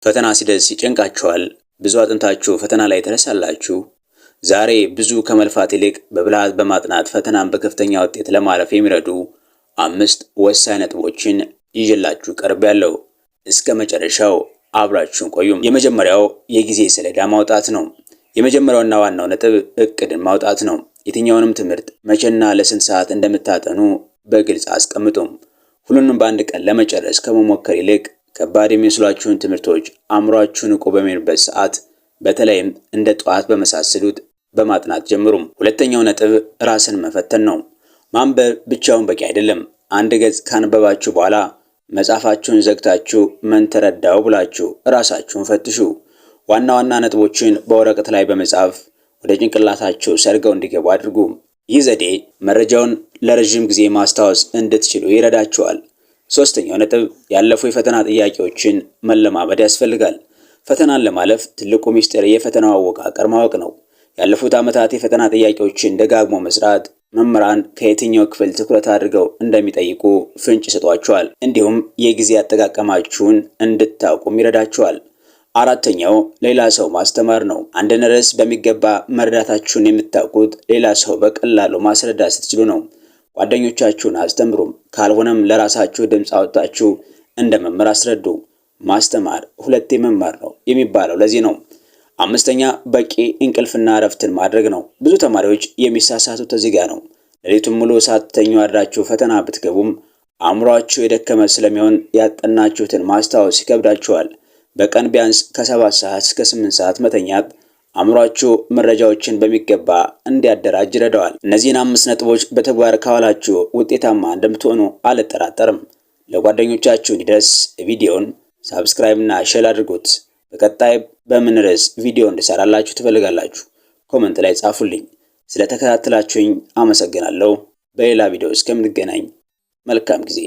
ፈተና ሲደርስ ይጨንቃችኋል? ብዙ አጥንታችሁ ፈተና ላይ ትረሳላችሁ? ዛሬ ብዙ ከመልፋት ይልቅ በብልሃት በማጥናት ፈተናን በከፍተኛ ውጤት ለማለፍ የሚረዱ አምስት ወሳኝ ነጥቦችን ይዤላችሁ ቀርቤያለሁ። እስከ መጨረሻው አብራችሁን ቆዩም። የመጀመሪያው የጊዜ ሰሌዳ ማውጣት ነው። የመጀመሪያውና ዋናው ነጥብ እቅድን ማውጣት ነው። የትኛውንም ትምህርት መቼና ለስንት ሰዓት እንደምታጠኑ በግልጽ አስቀምጡም። ሁሉንም በአንድ ቀን ለመጨረስ ከመሞከር ይልቅ ከባድ የሚመስሏችሁን ትምህርቶች አእምሯችሁ ንቁ በሚሆንበት ሰዓት፣ በተለይም እንደ ጠዋት በመሳሰሉት በማጥናት ጀምሩም። ሁለተኛው ነጥብ ራስን መፈተን ነው። ማንበብ ብቻውን በቂ አይደለም። አንድ ገጽ ካነበባችሁ በኋላ መጽሐፋችሁን ዘግታችሁ ምን ተረዳው ብላችሁ ራሳችሁን ፈትሹ። ዋና ዋና ነጥቦችን በወረቀት ላይ በመጻፍ ወደ ጭንቅላታችሁ ሰርገው እንዲገቡ አድርጉ። ይህ ዘዴ መረጃውን ለረዥም ጊዜ ማስታወስ እንድትችሉ ይረዳችኋል። ሶስተኛው ነጥብ ያለፉ የፈተና ጥያቄዎችን መለማመድ ያስፈልጋል። ፈተናን ለማለፍ ትልቁ ሚስጥር የፈተናው አወቃቀር ማወቅ ነው። ያለፉት ዓመታት የፈተና ጥያቄዎችን ደጋግሞ መስራት መምህራን ከየትኛው ክፍል ትኩረት አድርገው እንደሚጠይቁ ፍንጭ ይሰጧቸዋል። እንዲሁም የጊዜ አጠቃቀማችሁን እንድታውቁም ይረዳችኋል። አራተኛው ሌላ ሰው ማስተማር ነው። አንድን ርዕስ በሚገባ መረዳታችሁን የምታውቁት ሌላ ሰው በቀላሉ ማስረዳት ስትችሉ ነው። ጓደኞቻችሁን አስተምሩም፣ ካልሆነም ለራሳችሁ ድምፅ አውጥታችሁ እንደ መምህር አስረዱ። ማስተማር ሁለቴ መማር ነው የሚባለው ለዚህ ነው። አምስተኛ በቂ እንቅልፍና እረፍትን ማድረግ ነው። ብዙ ተማሪዎች የሚሳሳቱት እዚህ ጋ ነው። ሌሊቱን ሙሉ ሳትተኙ አድራችሁ ፈተና ብትገቡም አእምሯችሁ የደከመ ስለሚሆን ያጠናችሁትን ማስታወስ ይከብዳችኋል። በቀን ቢያንስ ከ7 ሰዓት እስከ 8 ሰዓት መተኛት አእምሯችሁ መረጃዎችን በሚገባ እንዲያደራጅ ይረዳዋል። እነዚህን አምስት ነጥቦች በተግባር ካዋላችሁ ውጤታማ እንደምትሆኑ አልጠራጠርም። ለጓደኞቻችሁ እንዲደርስ ቪዲዮን subscribe እና share አድርጉት። በቀጣይ በምን ርዕስ ቪዲዮ እንድሰራላችሁ ትፈልጋላችሁ? Comment ላይ ጻፉልኝ። ስለተከታተላችሁኝ አመሰግናለሁ። በሌላ ቪዲዮ እስከምንገናኝ መልካም ጊዜ።